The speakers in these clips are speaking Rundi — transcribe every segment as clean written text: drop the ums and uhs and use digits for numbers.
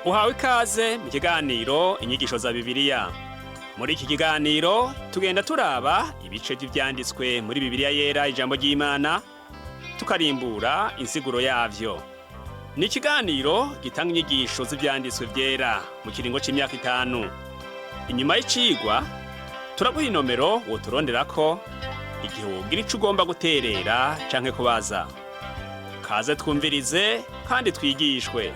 Uhawe ikaze mu kiganiro Inyigisho za Bibiliya. Muri iki kiganiro tugenda turaba ibice vy'ivyanditswe muri Bibiliya Yera, ijambo ry'Imana, tukarimbura insiguro yavyo. Ni ikiganiro gitanga inyigisho z'ivyanditswe vyera mu kiringo c'imyaka 5. Inyuma y'icigwa turaguha inomero woturonderako igihe wogira ico ugomba guterera canke kubaza. Kaze twumvirize kandi twigishwe.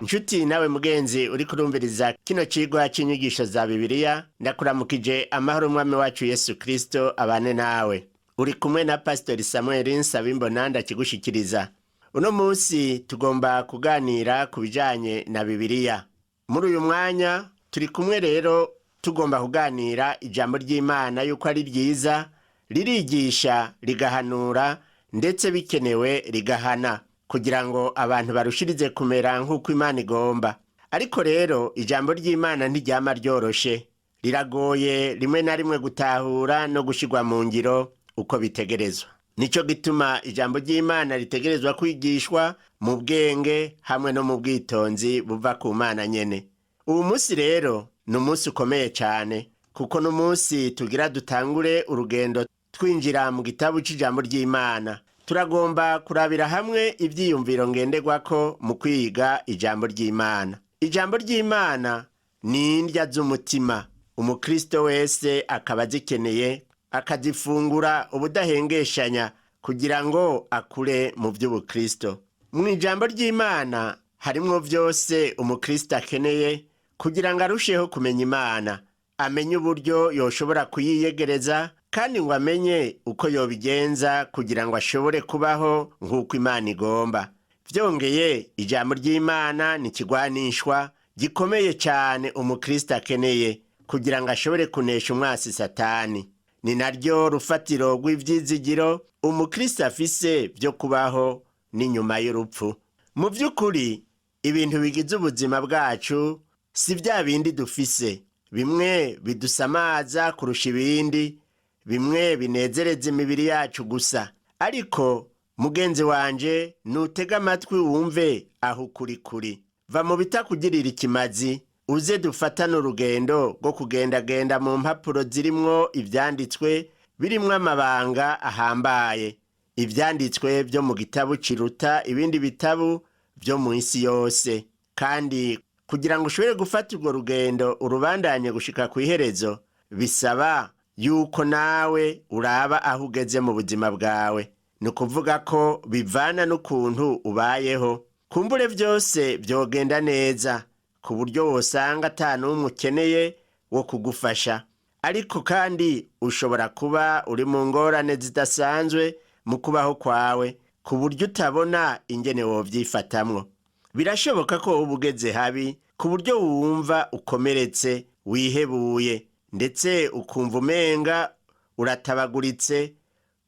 Nshuti nawe mugenzi uri kurumviriza kino cigwa c'inyigisho za Bibiliya, ndakuramukije amahoro umwami wacu Yesu Kristo abane nawe. Uri kumwe na Pastori Samuel Nsabimbona ndakigushikiriza. Uno munsi tugomba kuganira ku bijanye na Bibiliya. Muri uyu mwanya turi kumwe rero tugomba kuganira ijambo ry'Imana yuko ari ryiza, ririgisha, rigahanura, ndetse bikenewe rigahana, kugira ngo abantu barushirize kumera nk'uko Imana igomba. Ariko rero ijambo ry'Imana ntiryama ryoroshe, riragoye rimwe na rimwe gutahura no gushirwa mu ngiro uko bitegerezwa. Nico gituma ijambo ry'Imana ritegerezwa kwigishwa mu bwenge hamwe no mu bwitonzi buva ku Mana nyene. Uwu munsi rero ni umunsi ukomeye cane, kuko n'umunsi tugira dutangure urugendo twinjira mu gitabo c'ijambo ry'Imana. Turagomba kurabira hamwe ivyiyumviro ngenderwako mu kwiga ijambo ry'Imana. Ijambo ry'Imana ni indya z'umutima, umukristo wese akaba azikeneye, akazifungura ubudahengeshanya kugira ngo akure mu vy'ubukristo. Mu ijambo ry'Imana harimwo vyose umukristo akeneye kugira ngo arusheho kumenya Imana, amenye uburyo yoshobora kuyiyegereza, kandi ngo amenye uko yobigenza kugira ngo ashobore kubaho nk'uko Imana igomba. Vyongeye, ijambo ry'Imana ni ikigwanishwa gikomeye cane umukristo akeneye kugira ngo ashobore kunesha umwasi Satani. Ni naryo rufatiro rw'ivyizigiro umukristo afise vyo kubaho n'inyuma y'urupfu. Mu vy'ukuri, ibintu bigize ubuzima bwacu si vya bindi dufise, bimwe bidusamaza kurusha ibindi, bimwe binezereza imibiri yacu gusa. Ariko mugenzi wanje, nutega amatwi wumve aho ukuri kuri. Va mu bitakugirira ikimazi, uze dufatane urugendo rwo kugendagenda mu mpapuro zirimwo ivyanditswe birimwo amabanga ahambaye, ivyanditswe vyo mu gitabo kiruta ibindi bitabo vyo mu isi yose. Kandi kugira ngo ushobore gufata urwo rugendo urubandanye gushika kw'iherezo, bisaba yuko nawe uraba aho ugeze mu buzima bwawe. Ni ukuvuga ko bivana n'ukuntu ubayeho. Kumbure vyose vyogenda neza ku buryo wosanga ata n'umwe ukeneye wo kugufasha, ariko kandi ushobora kuba uri mu ngorane zidasanzwe mu kubaho kwawe, ku buryo utabona ingene wovyifatamwo. Birashoboka ko woba ugeze habi ku buryo wumva ukomeretse, wihebuye, ndetse ukumva umenga uratabaguritse,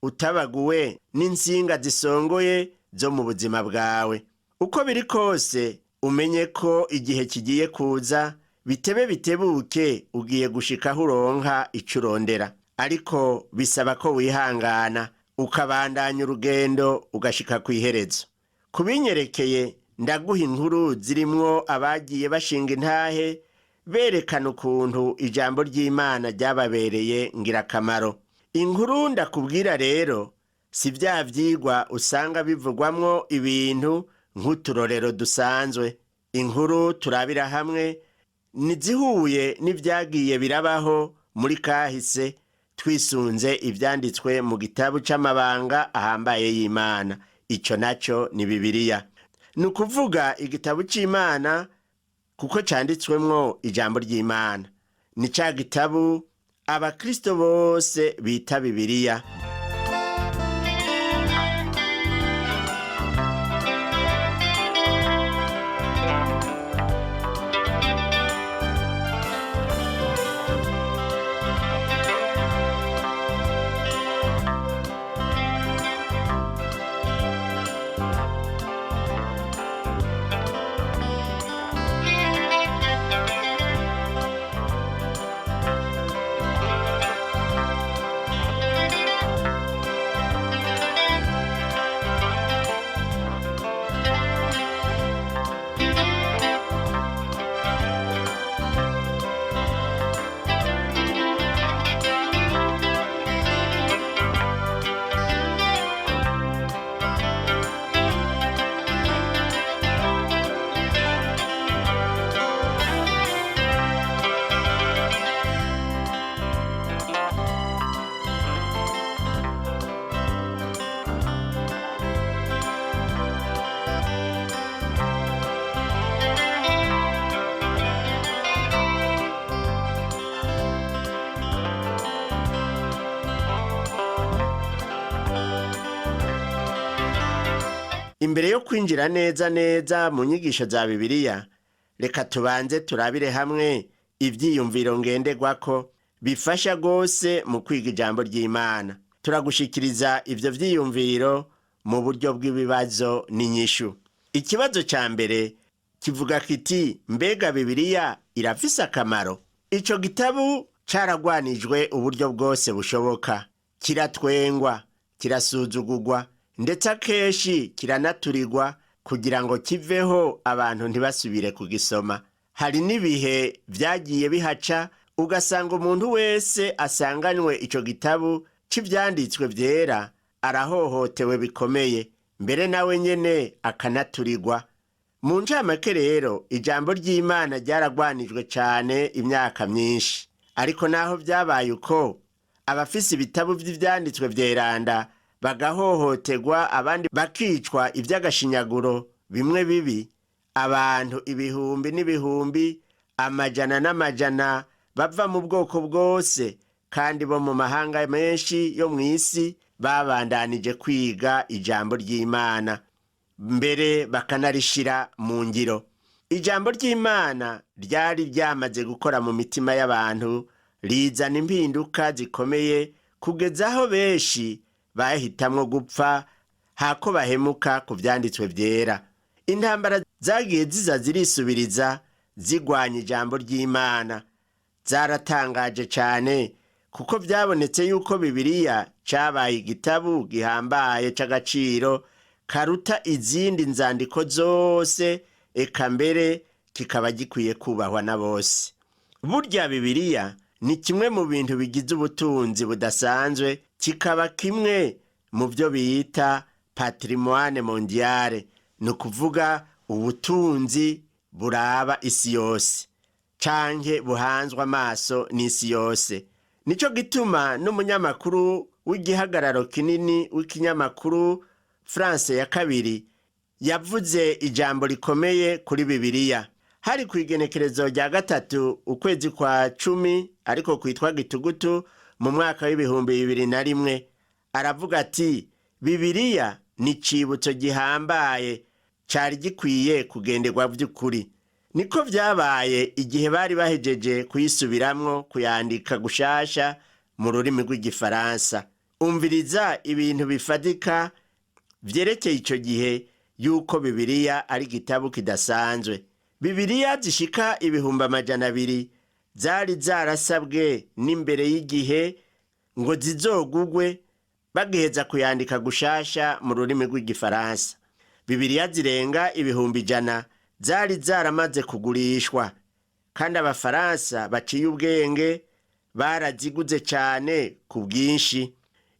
utabaguwe n'insinga zisongoye zo mu buzima bwawe. Uko biri kose, umenye ko igihe kigiye kuza, bitebe bitebuke, ugiye gushika aho uronka ico urondera. Ariko bisaba ko wihangana, ukabandanya urugendo ugashika kw'iherezo. Kubinyerekeye, ndaguha inkuru zirimwo abagiye bashinga intahe berekana ukuntu ijambo ry'Imana ryababereye ngirakamaro. Inkuru ndakubwira rero si vya vyigwa usanga bivugwamwo ibintu nk'uturorero dusanzwe. Inkuru turabira hamwe nizihuye n'ivyagiye birabaho muri kahise, twisunze ivyanditswe mu gitabo c'amabanga ahambaye y'Imana. Ico naco ni Bibiliya. Ni ukuvuga igitabo c'Imana kuko canditswemwo ijambo ry'Imana. Ni ca gitabo abakristo bose bita Bibiliya. Imbere yo kwinjira neza neza mu nyigisho za Bibiliya, reka tubanze turabire hamwe ivyiyumviro ngenderwako bifasha rwose mu kwiga ijambo ry'Imana. Turagushikiriza ivyo vyiyumviro mu buryo bw'ibibazo n'inyishu. Ikibazo ca mbere kivuga kiti: mbega Bibiliya irafise akamaro? Ico gitabu caragwanijwe uburyo bwose bushoboka, kiratwengwa, kirasuzugurwa, ndetse akenshi kiranaturirwa kugira ngo kiveho abantu ntibasubire kugisoma. Hari n'ibihe vyagiye bihaca ugasanga umuntu wese asanganywe ico gitabu c'ivyanditswe vyera arahohotewe bikomeye, mbere nawe nyene akanaturirwa. Mu ncamake rero, ijambo ry'Imana ryaragwanijwe cane imyaka myinshi. Ariko naho vyabaye uko, abafise ibitabo vy'ivyanditswe vyeranda bagahohoterwa, abandi bakicwa ivy'agashinyaguro bimwe bibi, abantu ibihumbi n'ibihumbi, amajana n'amajana bava mu bwoko bwose kandi bo mu mahanga menshi yo mw'isi babandanije kwiga ijambo ry'Imana, mbere bakanarishira mu ngiro. Ijambo ry'Imana ryari ryamaze gukora mu mitima y'abantu, rizana impinduka zikomeye kugeza aho benshi bahitamwo gupfa hako bahemuka ku vyanditswe vyera. Intambara zagiye ziza zirisubiriza zigwanya ijambo ry'Imana zaratangaje cane, kuko vyabonetse yuko Bibiliya cabaye igitabu gihambaye c'agaciro karuta izindi nzandiko zose, eka mbere kikaba gikwiye kubahwa na bose. Burya Bibiliya ni kimwe mu bintu bigize ubutunzi budasanzwe, kikaba kimwe mu byo bita patrimoine mondiale, ni ukuvuga ubutunzi buraba isi yose canke buhanzwe amaso n'isi yose. Nico gituma n'umunyamakuru w'igihagararo kinini w'ikinyamakuru France ya kabiri yavuze ijambo rikomeye kuri Bibiliya. Hari ku igenekerezo rya 3 ukwezi kwa 10, ariko kwitwa gitugutu, mu mwaka w'2001, aravuga ati: Bibiliya ni icibutso gihambaye cari gikwiye kugenderwa vy'ukuri. Niko vyabaye igihe bari bahejeje kuyisubiramwo, kuyandika gushasha mu rurimi rw'igifaransa. Umviriza ibintu bifatika vyerekeye ico gihe yuko Bibiliya ari igitabo kidasanzwe. Bibiliya zishika 200,000 zari zarasabwe n'imbere y'igihe ngo zizogugwe bagiheza kuyandika gushasha mu rurimi rw'igifaransa. Bibiliya zirenga 100,000 zari zaramaze kugurishwa, kandi abafaransa baciye ubwenge baraziguze cane ku bwinshi.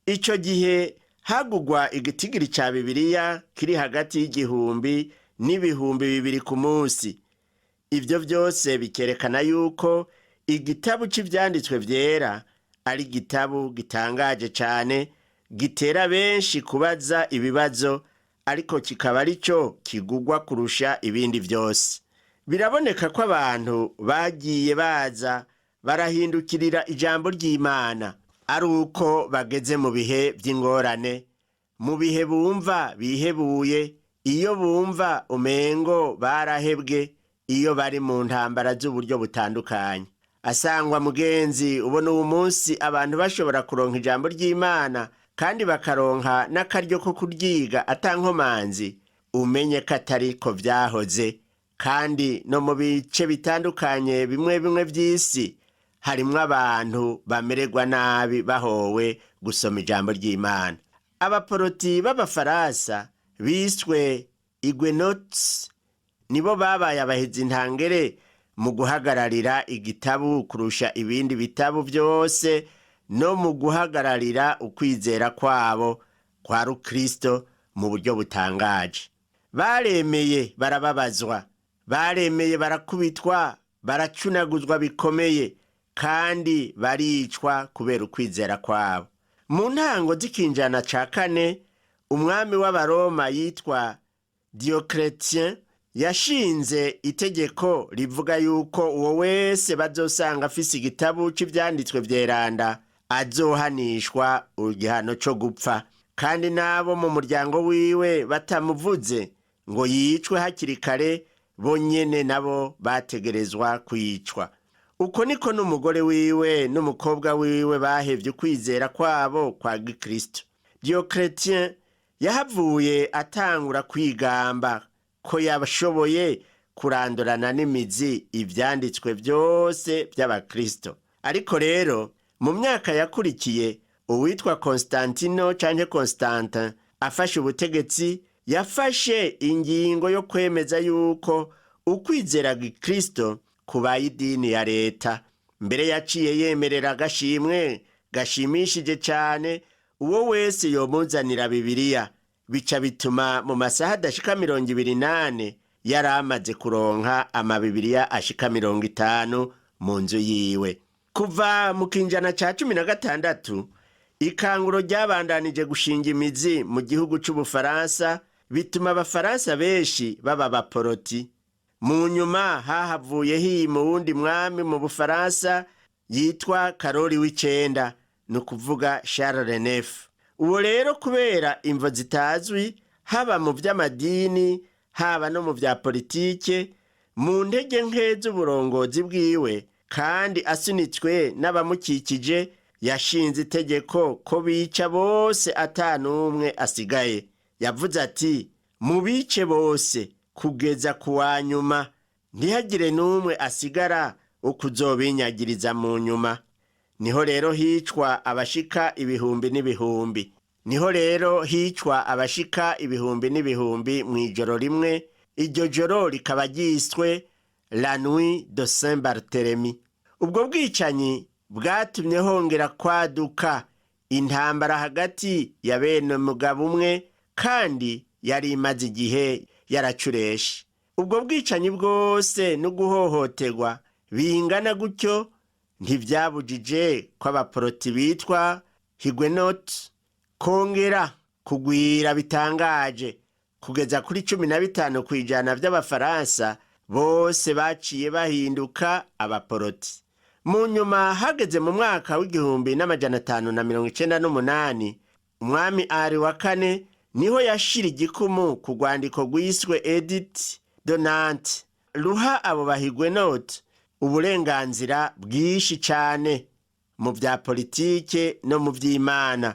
Ico gihe hagugwa igitigiri ca Bibiliya kiri hagati y'1000 n'2000 ku munsi. Ivyo vyose bikerekana yuko igitabu c'ivyanditswe vyera ari igitabu gitangaje cane, gitera benshi kubaza ibibazo, ariko kikaba arico kigugwa kurusha ibindi vyose. Biraboneka ko abantu bagiye baza barahindukirira ijambo ry'Imana ari uko bageze mu bihe vy'ingorane, mu bihe bumva bihebuye, iyo bumva umengo barahebwe, iyo bari mu ntambara z'uburyo butandukanye. Asangwa mugenzi, ubona uwu munsi abantu bashobora kuronka ijambo ry'Imana kandi bakaronka n'akaryo ko kuryiga atankomanzi, umenye ko atariko vyahoze. Kandi no mu bice bitandukanye bimwe bimwe vy'isi harimwo abantu bamererwa nabi bahowe gusoma ijambo ry'Imana. Abaporoti b'abafaransa biswe Huguenots nibo babaye abahizi ntangere mu guhagararira igitabu kurusha ibindi bitabu vyose, no mu guhagararira ukwizera kwabo kwa Rukristo mu buryo butangaje. Baremeye barababazwa, baremeye barakubitwa, baracunaguzwa bikomeye, kandi baricwa kubera ukwizera kwabo. Mu ntango z'ikinjana ca kane, umwami w'Abaroma yitwa Diocletien yashinze itegeko rivuga yuko uwo wese bazosanga afise igitabu c'ivyanditswe vyeranda azohanishwa igihano co gupfa. Kandi n'abo mu muryango wiwe batamuvuze ngo yicwe hakiri kare, bo nyene nabo bategerezwa kwicwa. Uko niko n'umugore wiwe n'umukobwa wiwe bahevye ukwizera kwabo kwa gikristo. Diocletien yahavuye atangura kwigamba ko yashoboye kurandurana n'imizi ivyanditswe vyose by'abakristo. Ariko rero mu myaka yakurikiye, uwitwa Constantino canke Constantin afashe ubutegetsi, yafashe ingingo yo kwemeza yuko ukwizera gikristo kubaye idini ya leta. Mbere yaciye yemerera agashimwe gashimishije cyane uwo wese yomuzanira Bibiliya. Bica bituma mu masaha adashika 24 yari amaze kuronka amabibiriya ashika 50 mu nzu yiwe. Kuva mu kinjana ca 16, ikanguro ryabandanije gushinga imizi mu gihugu c'Ubufaransa, bituma abafaransa benshi baba abaporoti. Mu nyuma hahavuye hima uwundi mwami mu Bufaransa yitwa Karori w'icenda, ni ukuvuga Charles Neuf. Uwo rero, kubera imvo zitazwi, haba mu vy'amadini haba no mu vya politike, mu ntege nke z'uburongozi bwiwe kandi asunitswe n'abamukikije, yashinze itegeko ko bica bose ata n'umwe asigaye. Yavuze ati: "Mubice bose kugeza ku wa nyuma, ntihagire n'umwe asigara wo kuzobinyagiriza mu nyuma." Niho rero hicwa abashika ibihumbi n'ibihumbi. Niho rero hicwa abashika ibihumbi n'ibihumbi mu ijoro rimwe. Iryo joro rikaba ryiswe la nuit de Saint Barthélemy. Ubwo bwicanyi bwatumye hongera kwaduka intambara hagati ya bene mugabo umwe, kandi yari imaze igihe yaracureshe. Ubwo bwicanyi bwose no guhohoterwa bingana gutyo ntibyabujije ko abaporoti bitwa Huguenot kongera kugwira bitangaje, kugeza kuri 15% by'abafaransa bose baciye bahinduka abaporoti. Mu nyuma, hageze mu mwaka w'1598, umwami Ari wa kane niho yashira igikumu ku rwandiko rwiswe Edit de Nantes, ruha abo bahigwenoti uburenganzira bwinshi cyane mu bya politike no mu by'Imana,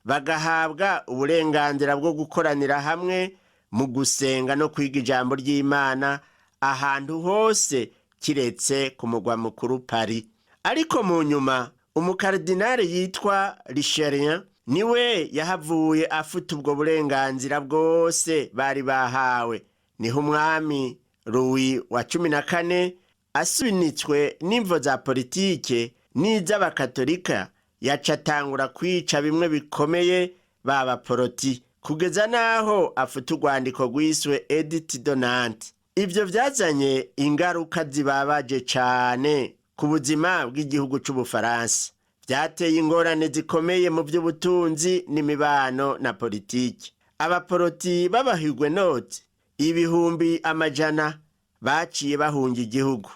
bagahabwa uburenganzira bwo gukoranira hamwe mu gusenga no kwiga ijambo ry'Imana ahantu hose kiretse ku mugwa mukuru Paris. Ariko mu nyuma umukaridinari yitwa Richelieu niwe yahavuye afite ubwo burenganzira bwose bari bahawe. Niho umwami Louis wa 14, asunitswe n'imvo za politike n'iz'abakatolika, yaca atangura kwica bimwe bikomeye b'abaporoti, kugeza n'aho afite urwandiko rwiswe Edit de Nantes. Ibyo byazanye ingaruka zibabaje cyane ku buzima bw'igihugu cy'Ubufaransa. Byateye ingorane zikomeye mu by'ubutunzi n'imibano na politiki. Abaporoti b'abahigwenoti ibihumbi amajana baciye bahunga igihugu.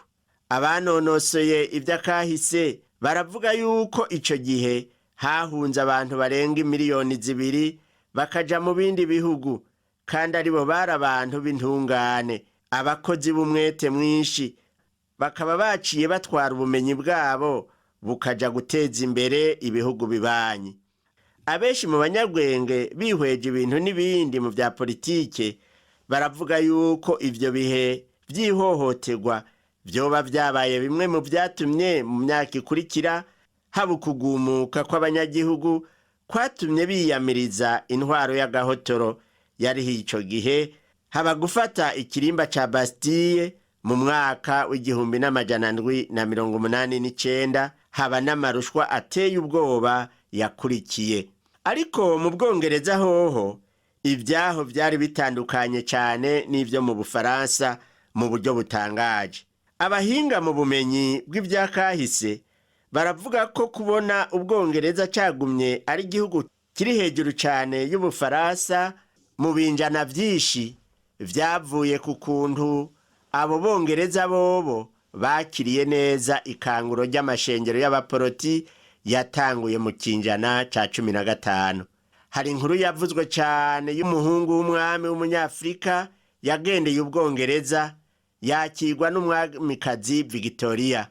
Abanonosoye iby'akahise baravuga yuko icyo gihe hahunze abantu barenga 2 miliyoni bakaja mu bindi bihugu, kandi aribo bari abantu b'intungane, abakozi b'umwete mwinshi, bakaba baciye batwara ubumenyi bwabo bukaja guteza imbere ibihugu bibanyi. Abenshi mu banyabwenge bihweje ibintu n'ibindi mu bya politike baravuga yuko ivyo bihe by'ihohoterwa vyoba vyabaye bimwe mu vyatumye mu myaka ikurikira haba ukugumuka kw'abanyagihugu kwatumye biyamiriza intwaro y'agahotoro yariho ico gihe, haba gufata ikirimba ca Bastille mu mwaka w'1789, haba n'amarushwa ateye ubwoba yakurikiye. Ariko mu Bwongereza hoho ibyaho byari bitandukanye cyane n'ibyo mu Bufaransa mu buryo butangaje. Abahinga mu bumenyi bw'ibyakahise baravuga ko kubona Ubwongereza cyagumye ari igihugu kiri hejuru cyane y'Ubufaransa mu binjana byinshi byavuye ku kuntu abo Bongereza bobo bakiriye neza ikanguro ry'amashengero y'abaporoti yatanguye mu kinjana ca 15. Hari inkuru yavuzwe cyane y'umuhungu w'umwami w'umunyafurika yagendeye Ubwongereza, yakirwa n'umwamikazi Victoria.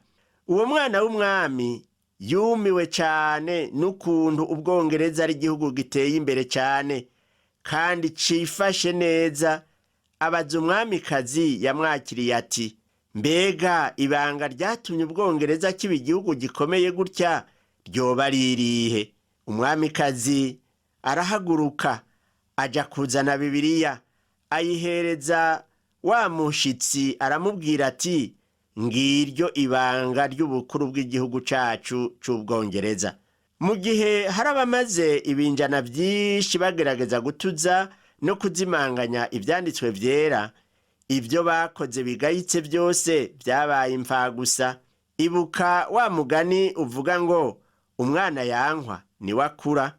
Uwo mwana w'umwami yumiwe cyane n'ukuntu Ubwongereza ari igihugu giteye imbere cyane kandi cifashe neza. Abaza umwamikazi yamwakiriye ati: "Mbega ibanga ryatumye Ubwongereza kiba igihugu gikomeye gutya ryoba ririhe?" Umwamikazi arahaguruka aja kuzana Bibiliya, ayihereza wa mushitsi, aramubwira ati: "Ngiryo ibanga ry'ubukuru bw'igihugu cacu c'Ubwongereza." Mu gihe hari abamaze ibinjana vyinshi bagerageza gutuza no kuzimanganya ivyanditswe vyera, ibyo bakoze bigayitse byose byabaye imfagusa. Ibuka wa mugani uvuga ngo: "Umwana yankwa niwe akura."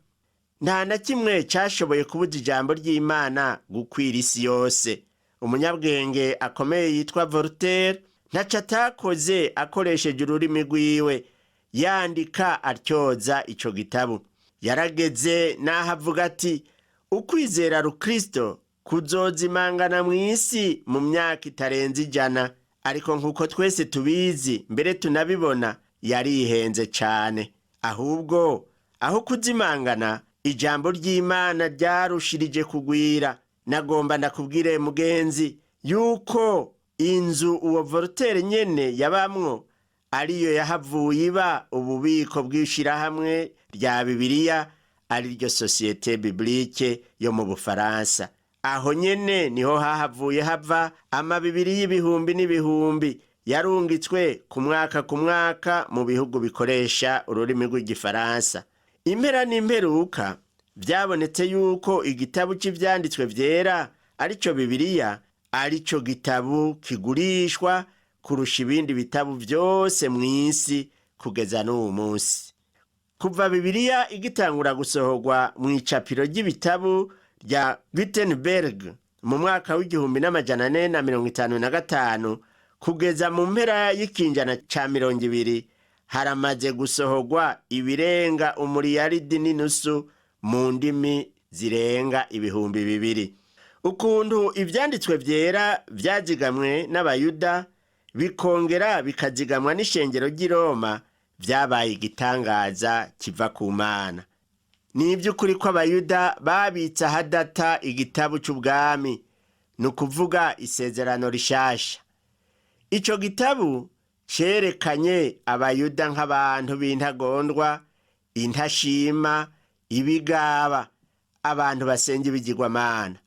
Nta na kimwe cyashoboye kubuza ijambo ry'Imana gukwira isi yose. Umunyabwenge akomeye yitwa Voltaire ntaco atakoze akoresheje ururimi rwiwe, yandika atyoza ico gitabo. Yarageze n'aho avuga ati: "Ukwizera rukristo kuzozimangana mu isi mu myaka itarenze 100." Ariko nk'uko twese tubizi, mbere tunabibona, yarihenze cyane. Ahubwo aho kuzimangana, ijambo ry'Imana ryarushirije kugwira. Nagomba ndakubwire mugenzi yuko inzu uwo Voltaire nyene yabamwo ariyo yahavuye iba ububiko bw'ishirahamwe rya Bibiliya, ariryo Société Biblique yo mu Bufaransa. Aho nyene niho hahavuye hava amabibiri y'ibihumbi n'ibihumbi yarungitswe ku mwaka ku mwaka mu bihugu bikoresha ururimi rw'igifaransa. Impera n'imperuka, byabonetse yuko igitabo cy'ivyanditswe vyera, arico Bibiliya, arico gitabo kigurishwa kurusha ibindi bitabo byose mu isi kugeza n'uwu munsi. Kuva Bibiliya igitangura gusohorwa mu icapiro ry'ibitabo rya Gutenberg mu mwaka w'1455 kugeza mu mpera y'ikinjana ca 20, haramaze gusohorwa ibirenga umuriyaridi n'inusu mu ndimi zirenga 2000. Ukuntu ivyanditswe vyera vyazigamwe n'Abayuda, bikongera bikazigamwa n'ishengero ry'i Roma, vyabaye igitangaza kiva ku Mana. Ni iby'ukuri ko Abayuda babitse ahadata igitabo cy'ubwami, ni ukuvuga Isezerano Rishasha. Ico gitabo cerekanye Abayuda nk'abantu b'intagondwa, intashima, ibigaba, abantu basenga ibigirwamana.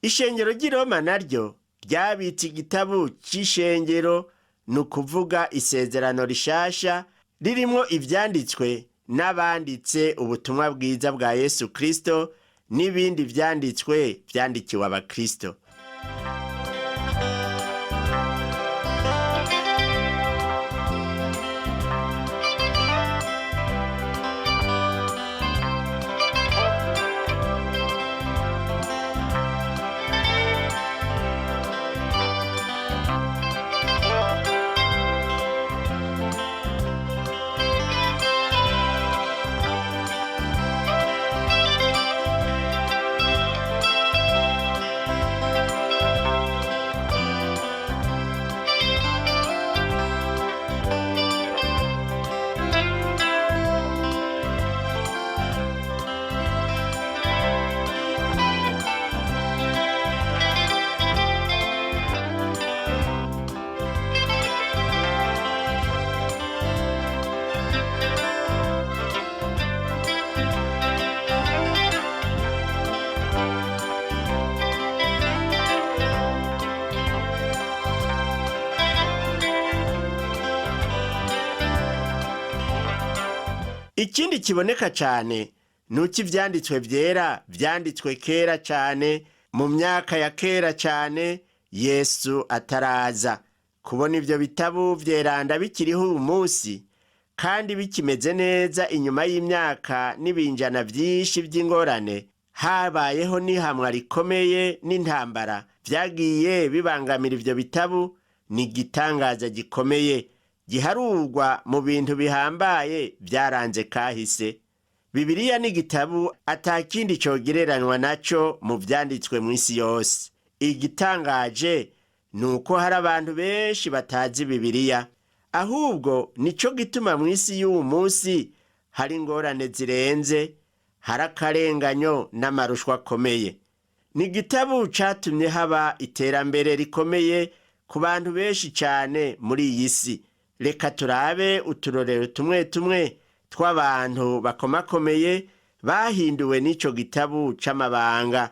Ishengero ry'i Roma naryo ryabitse igitabo c'ishengero, ni ukuvuga Isezerano Rishasha, ririmwo ivyanditswe n'abanditse ubutumwa bwiza bwa Yesu Kristo n'ibindi vyanditswe vyandikiwe Abakristo. Ikindi kiboneka cyane ni uko ivyanditswe vyera vyanditswe kera cyane, mu myaka ya kera cyane Yesu ataraza. Kubona ivyo bitabo vyeranda bikiriho uyu munsi kandi bikimeze neza inyuma y'imyaka n'ibinjana vyinshi vy'ingorane, habayeho n'ihamwa rikomeye n'intambara vyagiye bibangamira ivyo bitabo, ni igitangaza gikomeye giharurwa mu bintu bihambaye byaranze kahise. Bibiliya ni igitabo atakindi cogereranywa naco mu vyanditswe mw'isi yose. Igitangaje ni uko hari abantu benshi batazi Bibiliya. Ahubwo nico gituma mw'isi y'uwu munsi hari ingorane zirenze, hari akarenganyo n'amarushwa akomeye. Ni igitabo catumye haba iterambere rikomeye ku bantu benshi cane muri iyi si. Reka turabe uturorero tumwe tumwe tw'abantu bakomakomeye bahinduwe n'ico gitabu c'amabanga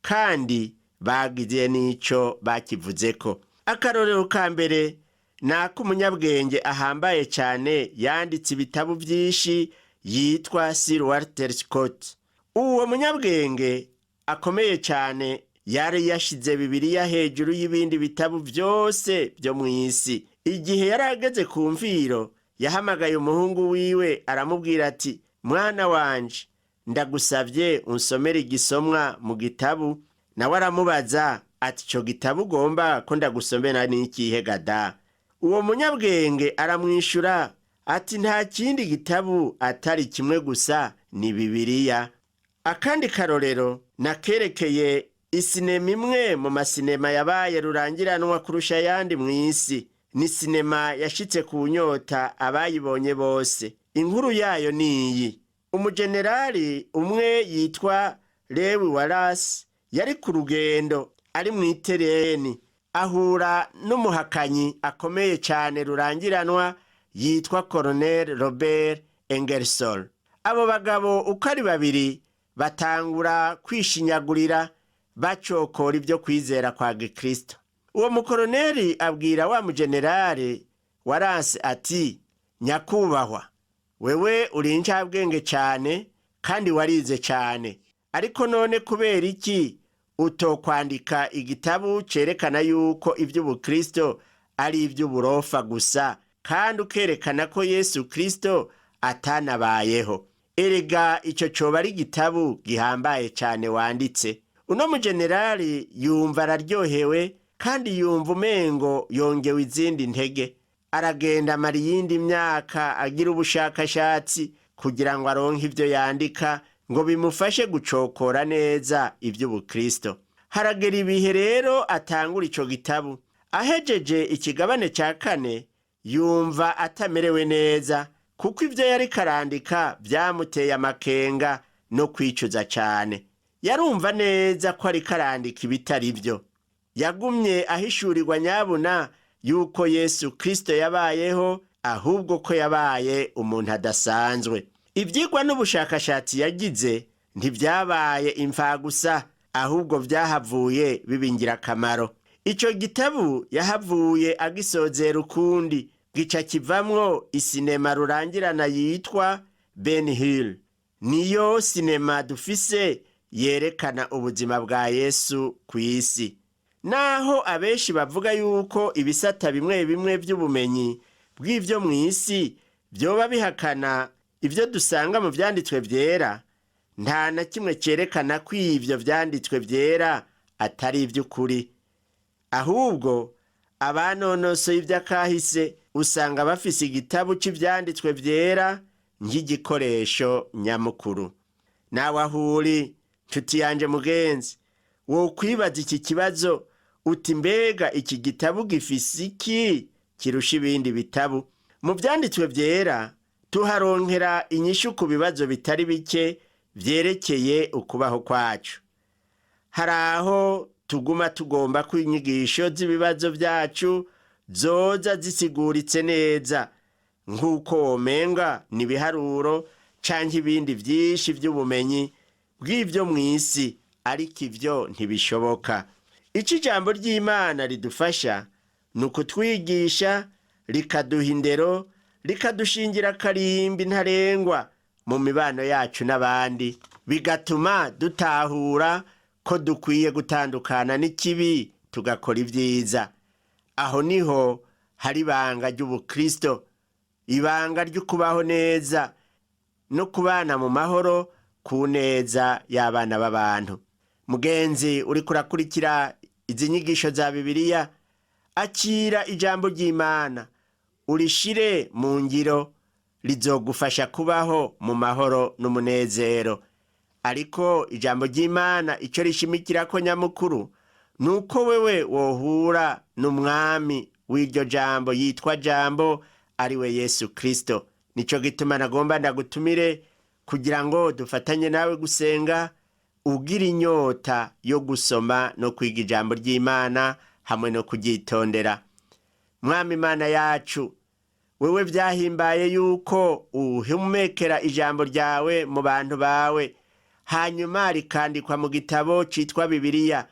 kandi bagize n'ico bakivuzeko. Akarorero ka mbere ni ak'umunyabwenge ahambaye cane yanditse ibitabo vyinshi yitwa Sir Walter Scott. Uwo munyabwenge akomeye cane yari yashize Bibiliya hejuru y'ibindi bitabo vyose vyo mw'isi. Igihe yari ageze ku mviro, yahamagaye umuhungu wiwe aramubwira ati: "Mwana wanje, ndagusavye unsomere igisomwa mu gitabu." Nawe aramubaza ati: "Ico gitabo ugomba ko ndagusomera n'ikihe gada?" Uwo munyabwenge aramwishura ati: "Nta kindi gitabu atari kimwe gusa, ni Bibiliya." Akandi karorero nakerekeye isinema imwe mu masinema yabaye rurangiranwa kurusha ayandi mw'isi. Ni sinema yashitse ku nyota abayibonye bose. Inkuru yayo niyi: umujenerali umwe yitwa Lewi Wallace yari ku rugendo ari mw'itereni, ahura n'umuhakanyi akomeye cane rurangiranwa yitwa Colonel Robert Ingersoll. Abo bagabo uko ari babiri batangura kwishinyagurira, bacokora ibyo kwizera kwa Gikristo. Uwo mukoroneri abwira wa mujenerali Waranse ati: "Nyakubahwa, wewe uri incabwenge cane kandi warize cane, ariko none kubera iki utokwandika igitabu cerekana yuko ivy'ubukristo ari ivy'uburofa gusa, kandi ukerekana ko Yesu Kristo atanabayeho? Erega ico coba ari igitabu gihambaye cane wanditse." Uno mujenerali yumva araryohewe kandi yumva umengo yongewe izindi ntege. Aragenda amara iyindi myaka agira ubushakashatsi kugira ngo aronke ivyo yandika ngo bimufashe gucokora neza ivy'ubukristo. Haragera ibihe rero atangura ico gitabu. Ahejeje ikigabane ca kane, yumva atamerewe neza kuko ivyo yariko arandika vyamuteye amakenga no kwicuza cane. Yarumva neza ko ariko arandika ibitari vyo. Yagumye ahishurirwa nyabuna yuko Yesu Kristo yabayeho, ahubwo ko yabaye umuntu adasanzwe. Ivyigwa n'ubushakashatsi yagize ntivyabaye imfagusa, ahubwo vyahavuye biba ingirakamaro. Ico gitabu yahavuye agisozera ukundi, gica kivamwo isinema rurangirana yitwa Ben Hill. Niyo sinema dufise yerekana ubuzima bwa Yesu kw'isi. Naho abenshi bavuga yuko ibisata bimwe bimwe vy'ubumenyi bw'ivyo mw'isi vyoba bihakana ivyo dusanga mu vyanditswe vyera, nta na kimwe cerekana ko ivyo vyanditswe vyera atari ivy'ukuri. Ahubwo abanonosoye ivy'akahise usanga bafise igitabu c'ivyanditswe vyera nk'igikoresho nyamukuru. Nawe aho uri, nshuti yanje mugenzi, wokwibaza iki kibazo uti: "Mbega iki gitabu gifise iki kirusha ibindi bitabu?" Mu vyanditswe vyera tuharonkera inyishu ku bibazo bitari bike vyerekeye ukubaho kwacu. Hari aho tuguma tugomba ko inyigisho z'ibibazo vyacu zoza zisiguritse neza, nk'uko womenga ni ibiharuro canke ibindi vyinshi vy'ubumenyi bw'ivyo mw'isi, ariko ivyo ntibishoboka. Ico ijambo ry'Imana ridufasha ni ukutwigisha, rikaduha indero, rikadushingira akarimbi ntarengwa mu mibano yacu n'abandi, bigatuma dutahura ko dukwiye gutandukana n'ikibi tugakora ibyiza. Aho niho hari ibanga ry'ubukristo, ibanga ry'ukubaho neza no kubana mu mahoro ku neza y'abana b'abantu. Mugenzi uriko urakurikira izi nyigisho za Bibiliya, akira ijambo ry'Imana, urishire mu ngiro. rizogufasha kubaho mu mahoro n'umunezero. Ariko ijambo ry'Imana icyo rishimikira ko nyamukuru ni uko wewe wohura n'umwami w'iryo jambo yitwa Jambo, ari we Yesu Kristo. Nicyo gituma nagomba ndagutumire kugira ngo dufatanye nawe gusenga, ugira inyota yo gusoma no kwiga ijambo ry'Imana hamwe no kuryitondera. Mwami Imana yacu, wewe byahimbaye yuko uhumekera ijambo ryawe mu bantu bawe, hanyuma rikandikwa mu gitabo cyitwa Bibiliya,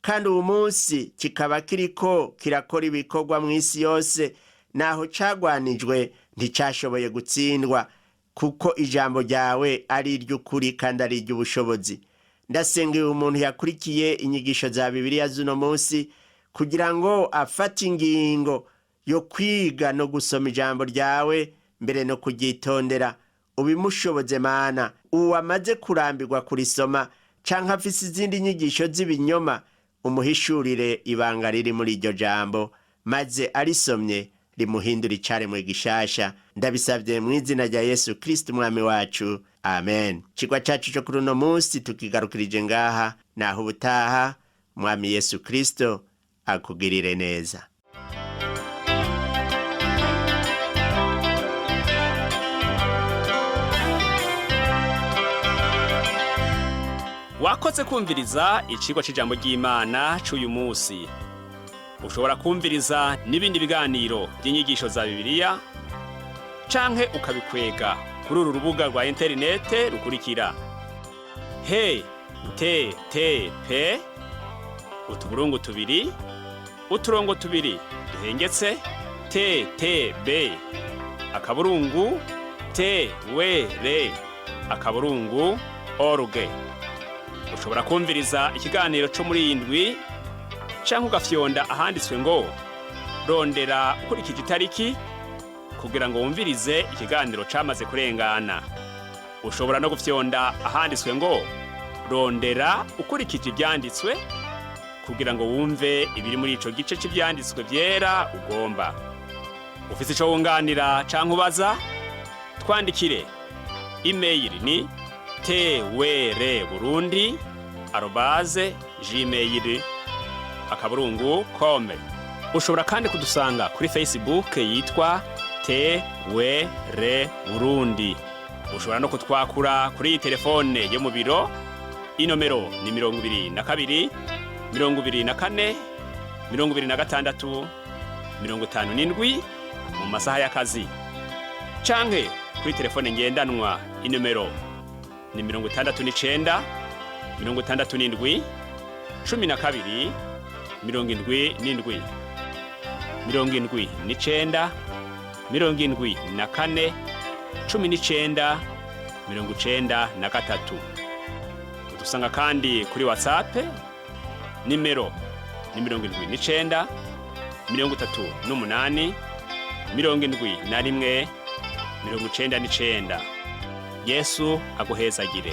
kandi uwu munsi kikaba kiriko kirakora ibikorwa mu isi yose. Naho cagwanijwe nticyashoboye gutsindwa, kuko ijambo ryawe ari iry'ukuri kandi ari iry'ubushobozi. Ndasenga uyu muntu yakurikiye inyigisho za Bibiliya z'uno munsi kugira ngo afate ingingo yo kwiga no gusoma ijambo ryawe mbere no kuryitondera. Ubimushoboze Mana. Uwo amaze kurambirwa kurisoma canke afise izindi nyigisho z'ibinyoma, umuhishurire ibanga riri muri iryo jambo, maze arisomye rimuhindura icaremwe gishasha. Ndabisabye mu izina rya Yesu Kristo umwami wacu, amen. Ikigwa cacu co kuri uno munsi tukigarukirije ngaha. Naho ubutaha, Mwami Yesu Kristo akugirire neza. Wakoze kumviriza icigwa c'ijambo ry'Imana c'uyu munsi. Ushobora kumviriza n'ibindi biganiro by'inyigisho za Bibiliya canke ukabikwega kuri uru rubuga rwa interinete rukurikira: he te te pe utuburungu tubiri uturongo tubiri duhengetse te te be akaburungu te we re akaburungu org. Ushobora kumviriza ikiganiro cyo muri iyi ndwi canke ugafyonda ahanditswe ngo rondera ukurikije itariki kugira ngo wumvirize ikiganiro camaze kurengana. Ushobora no gufyonda ahanditswe ngo rondera ukurikije ivyanditswe kugira ngo wumve ibiri muri ico gice c'ivyanditswe vyera ugomba. Ufise ico wunganira canke ubaza, twandikire. Imeyili ni twrburundi@gmail.com. Ushobora kandi kudusanga kuri Facebook yitwa TWR Burundi. Ushobora no kutwakura kuri iyi telefone yo mu biro. Inomero ni 22 24 26 57 mu masaha y'akazi, canke kuri telefone ngendanwa inomero ni 69 67 12 77 79 74 19 93. Udusanga kandi kuri WhatsApp, nimero ni 79 38 71 99. Yesu aguhezagire.